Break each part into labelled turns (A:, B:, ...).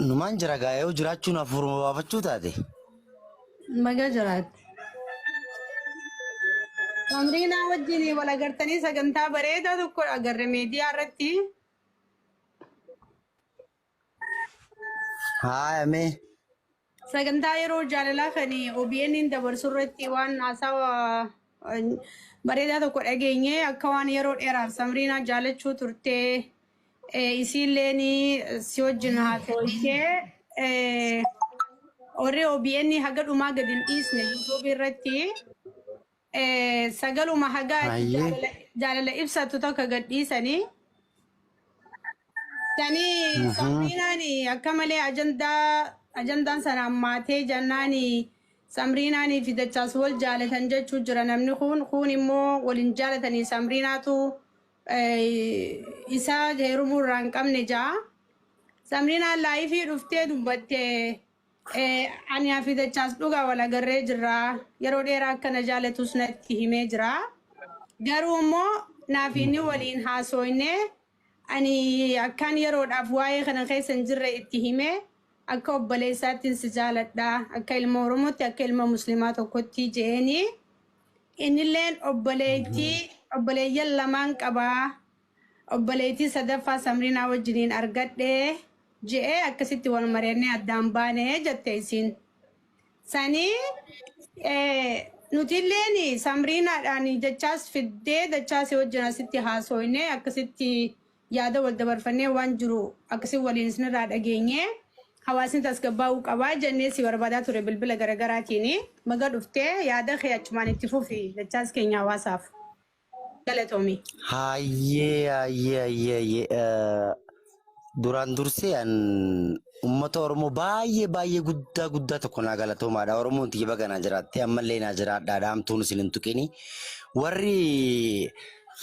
A: Numaan jira gaa yoo jiraachuun hafuuruma baafachuu taate.
B: Baga jiraatte. Samriinaa wajjin wal agartanii sagantaa bareedaa tokko agarre miidiyaa irratti.
A: Haaya mee.
B: Sagantaa yeroo jaalalaa kan OBN dabarsu irratti waan haasawa bareedaa tokko dhageenye akka waan yeroo dheeraaf Samriinaa jaalachuu turtee isiilleen si wajjin haasofte warri OBN haga dhumaa gadi hin dhiisne YouTube irratti sagaluma haga ati
A: Hayyee.
B: jaalala ibsattu tokko gad dhiisanii. Sanii Samriinaan akka malee ajandaa ajandaan sana ammaatee jennaan Samriinaan fi Dachaas wal jaalatan jechuu jira namni kun kun immoo wal hin jaalatanii Samriinaatu isa heerumuu irraa hin qabne jaa. Samriinaan laayifii dhuftee dubbatte ani fi Dachaas dhugaa wal agarree jirra yeroo dheeraa akkana jaalatus natti himee jira. Garuu immoo naaf inni waliin haasoyne ani akkaan yeroodhaaf waa'ee kana keessa hin jirre itti himee akka obboleessaattiin si jaaladha akka ilma Oromootti akka ilma Muslimaa tokkotti je'eeni. Innilleen obboleettii obboleeyyan lamaan qabaa obboleettii sadaffaa Samriinaa wajjiniin argadhe je'ee akkasitti wal mari'annee addaan baane jette isiin. Sanii nutilleen Samriinaadhaan dachaas fiddee dachaasii wajjin asitti haasoyne akkasitti yaada wal dabarfannee waan jiru akkasii waliin isinirraa dhageenye hawaasni tasgabbaa'uu qabaa jennee si barbaadaa ture bilbila garaagaraatiin maga dhuftee yaada kee achumaan itti fufi dachaas keenya hawaasaaf galatoomi.
A: Hayyee hayyee hayyee hayyee. Duraan dursee an uummata Oromoo baay'ee baay'ee guddaa guddaa tokko naa galatoomaadha. Oromoon tiyya baga naa jiraatte ammallee naa jiraadhaadha hamtuun isin hin tuqini. Warri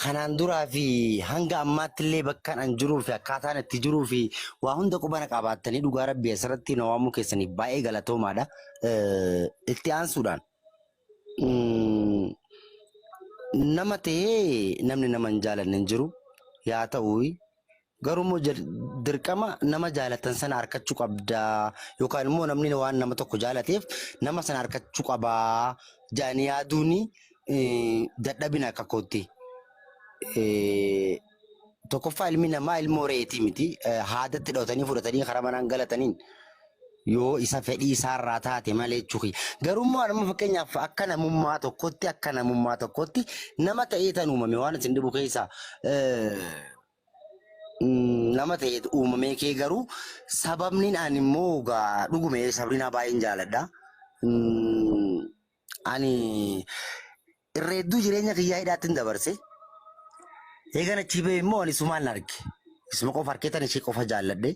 A: kanaan duraa fi hanga ammaatti illee bakkaan an jiruu fi akkaataan itti jiruu fi waa hunda quba na qabaattanii dhugaa rabbii asirratti na waamuu keessaniif baay'ee galatoomaadha. Itti aansuudhaan nama ta'ee namni nama hin jaalanne hin jiru yaa ta'u garuu immoo dirqama nama jaalatan sana harkachuu qabdaa yookaan immoo namni waan nama tokko jaalateef nama sana harkachuu qabaa jedhanii yaaduun dadhabina akka kootti. Tokkoffaa ilmi namaa ilmoo re'eetii miti haadatti dhootanii fudhatanii karaa manaan galataniin yoo isa fedhii isaarraa taate malee jechuudha. Garuu immoo amma fakkeenyaaf akka namummaa tokkotti akka namummaa tokkotti nama ta'ee tan uumame waan isin dhibu keessaa nama ta'ee uumamee kee garuu sababni ani immoo gaa dhugume Sabrinaa baay'een jaaladha. Ani irra hedduu jireenya kiyyaa hidhaatti hin dabarse. Eegan achii ba'e immoo ani sumaan arge. Isuma qofa harkeetan ishee qofa jaalladhe.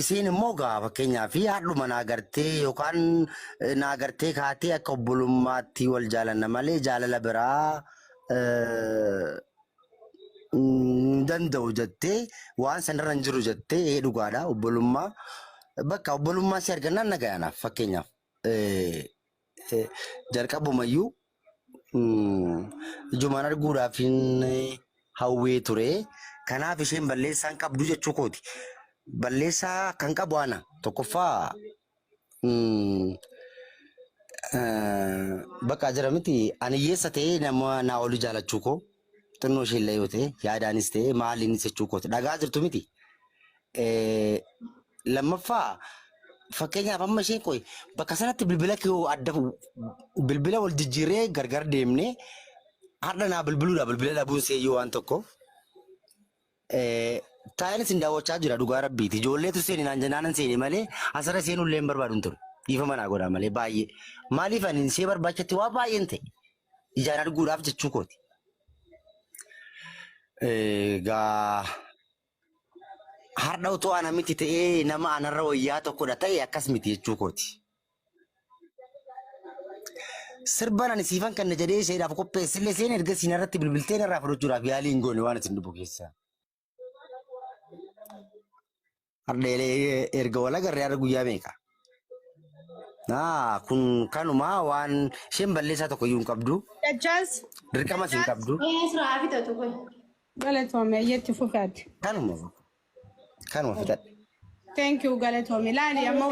A: Isiin immoo gaa fakkeenyaaf haadhuma naa gartee yookaan naa gartee kaatee akka obbolummaatti wal jaalanna malee jaalala biraa hin danda'u jettee waan sanarra hin jiru jettee ee dhugaadha obbolummaa bakka obbolummaa si argannaan na gayanaaf fakkeenyaaf jalqabumayyuu ijumaan arguudhaaf hin hawwee ture. Kanaaf isheen balleessaa hin qabdu jechuu kooti. Balleessaa kan qabu ana tokkoffaa bakka jira miti ani hiyyeessa ta'ee nama naa olii jaalachuu koo xinnoo ishee illee yoo ta'e yaadaanis ta'e maaliinis jechuu kooti. Dhagaa jirtu miti. Lammaffaa fakkeenyaaf amma isheen qoy bakka sanatti bilbila kee adda bilbila wal jijjiirree gargar deemnee har'a naa bilbiluudha bilbila dhabuun seeyyuu waan tokko. Taa'een isin daawwachaa jira dhugaa rabbiiti. Ijoolleetu seeni naan jennaan seeni malee asirra seenuu illee hin barbaadu hin ture. Dhiifama naa godhaa malee baay'ee. Maaliif ani ishee barbaachatti waa baay'een ta'e ijaan arguudhaaf jechuu kooti. Egaa Har'a utuu ana miti ta'ee nama anarra wayyaa tokkodha ta'e akkas miti jechuu kooti. Sirban ani siifan kanna jedhee isheedhaaf qopheessillee isheen erga siin irratti bilbiltee narraa fudhachuudhaaf yaalii hin goone waan isin dhibu keessaa. Har'a erga wal agarree har'a guyyaa meeqa? Naa kun kanumaa waan isheen balleessaa tokko iyyuu hin qabdu.
B: Dachaas
A: Dirqamas hin qabdu.
C: Ee siraa fixatu kun.
B: galatoome iyyatti fufaati.
A: Kanuma. Kanuma fixadhe.
B: Thank you, galatoomi. Laali amma.